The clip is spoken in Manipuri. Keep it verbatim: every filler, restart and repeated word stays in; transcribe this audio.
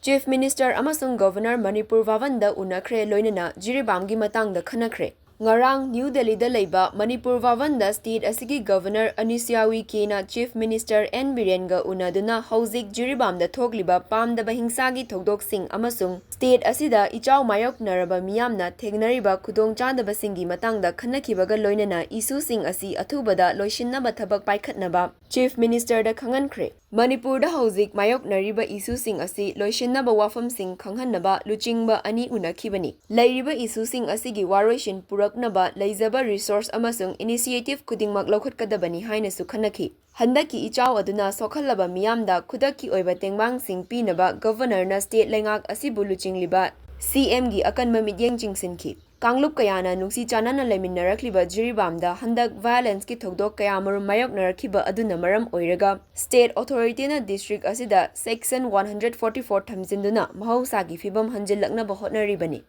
Chief Minister ꯑꯃꯁꯨꯡ Governor ꯃꯅꯤꯄꯨꯔ ꯚꯥꯕꯟꯗ ꯎꯅꯈ꯭ꯔꯦ, ꯂꯣꯏꯅꯅ ꯖꯤꯔꯤꯕꯥꯝꯒꯤ ꯃꯇꯥꯡꯗ ꯈꯟꯅꯈ꯭ꯔꯦ꯫ ꯉꯔꯥꯡ ꯅ꯭ꯌꯨ ꯗꯦꯜꯂꯤꯗ ꯂꯩꯕ ꯃꯅꯤꯄꯨꯔ ꯚꯥꯕꯟꯗ state ꯑꯁꯤꯒꯤ Governor ꯑꯅꯤꯁꯤꯌꯥ ꯎꯏꯀꯦꯅ Chief Minister ꯑꯦꯟ ꯕꯤꯔꯦꯟꯒ ꯎꯅꯗꯨꯅ ꯍꯧꯖꯤꯛ ꯖꯤꯔꯤꯕꯥꯝꯗ ꯊꯣꯛꯂꯤꯕ ꯄꯥꯝꯗꯕ ꯍꯤꯡꯁꯥꯒꯤ ꯊꯧꯗꯣꯛꯁꯤꯡ ꯑꯃꯁꯨꯡ state ꯑꯁꯤꯗ ꯏꯆꯥꯎ ꯃꯥꯌꯣꯛꯅꯔꯕ ꯃꯤꯌꯥꯝꯅ ꯊꯦꯡꯅꯔꯤꯕ ꯈꯨꯗꯣꯡꯆꯥꯗꯕꯁꯤꯡꯒꯤ ꯃꯇꯥꯡꯗ ꯈꯟꯅꯈꯤꯕꯒ ꯂꯣꯏꯅꯅ issueꯁꯤꯡ ꯑꯁꯤ ꯑꯊꯨꯕꯗ ꯂꯣꯏꯁꯤꯟꯅꯕ ꯊꯕꯛ ꯄꯥꯏꯈꯠꯅꯕ Chief Ministerꯗ ꯈꯪꯍꯟꯈ꯭ꯔꯦ꯫ ꯃꯅꯤꯄꯨꯔꯗ ꯍꯧꯖꯤꯛ ꯃꯥꯌꯣꯛꯅꯔꯤꯕ issueꯁꯤꯡ ꯑꯁꯤ ꯂꯣꯏꯁꯤꯟꯅꯕ ꯋꯥꯐꯝꯁꯤꯡ ꯈꯪꯍꯟꯅꯕ ꯂꯨꯆꯤꯡꯕ ꯑꯅꯤ ꯎꯅꯈꯤꯕꯅꯤ꯫ ꯂꯩꯔꯤꯕ issueꯁꯤꯡ ꯑꯁꯤꯒꯤ ꯋꯥꯔꯣꯏꯁꯤꯟ ꯄꯨꯔꯛꯅꯕ ꯂꯩꯖꯕ resource ꯑꯃꯁꯨꯡ initiative ꯈꯨꯗꯤꯡꯃꯛ ꯂꯧꯈꯠꯀꯗꯕꯅꯤ ꯍꯥꯏꯅꯁꯨ ꯈꯟꯅꯈꯤ꯫ ꯍꯟꯗꯛꯀꯤ ꯏꯆꯥꯎ ꯑꯗꯨꯅ ꯁꯣꯛꯍꯜꯂꯕ ꯃꯤꯌꯥꯝꯗ ꯈꯨꯗꯛꯀꯤ ꯑꯣꯏꯕ ꯇꯦꯡꯕꯥꯡꯁꯤꯡ ꯄꯤꯅꯕ Governorꯅ state ꯂꯩꯉꯥꯛ ꯑꯁꯤꯕꯨ ꯂꯨꯆꯤꯡꯂꯤꯕ CMꯒꯤ ꯑꯀꯟꯕ ꯃꯤꯠꯌꯦꯡ ꯆꯤꯡꯁꯤꯟꯈꯤ꯫ ꯀꯥꯡꯂꯨꯞ ꯀꯌꯥꯅ ꯅꯨꯡꯁꯤ ꯆꯥꯟꯅꯅ ꯂꯩꯃꯤꯟꯅꯔꯛꯂꯤꯕ ꯖꯤꯔꯤꯕꯥꯝꯗ ꯍꯟꯗꯛ violenceꯀꯤ ꯊꯧꯗꯣꯛ ꯀꯌꯥꯃꯔꯨꯝ ꯃꯥꯌꯣꯛꯅꯔꯛꯈꯤꯕ ꯑꯗꯨꯅ ꯃꯔꯝ ꯑꯣꯏꯔꯒ state authorityꯅ district ꯑꯁꯤꯗ section one hundred forty-four ꯊꯝꯖꯤꯟꯗꯨꯅ ꯃꯍꯧꯁꯥꯒꯤ ꯐꯤꯕꯝ ꯍꯟꯖꯤꯜꯂꯛꯅꯕ ꯍꯣꯠꯅꯔꯤꯕꯅꯤ꯫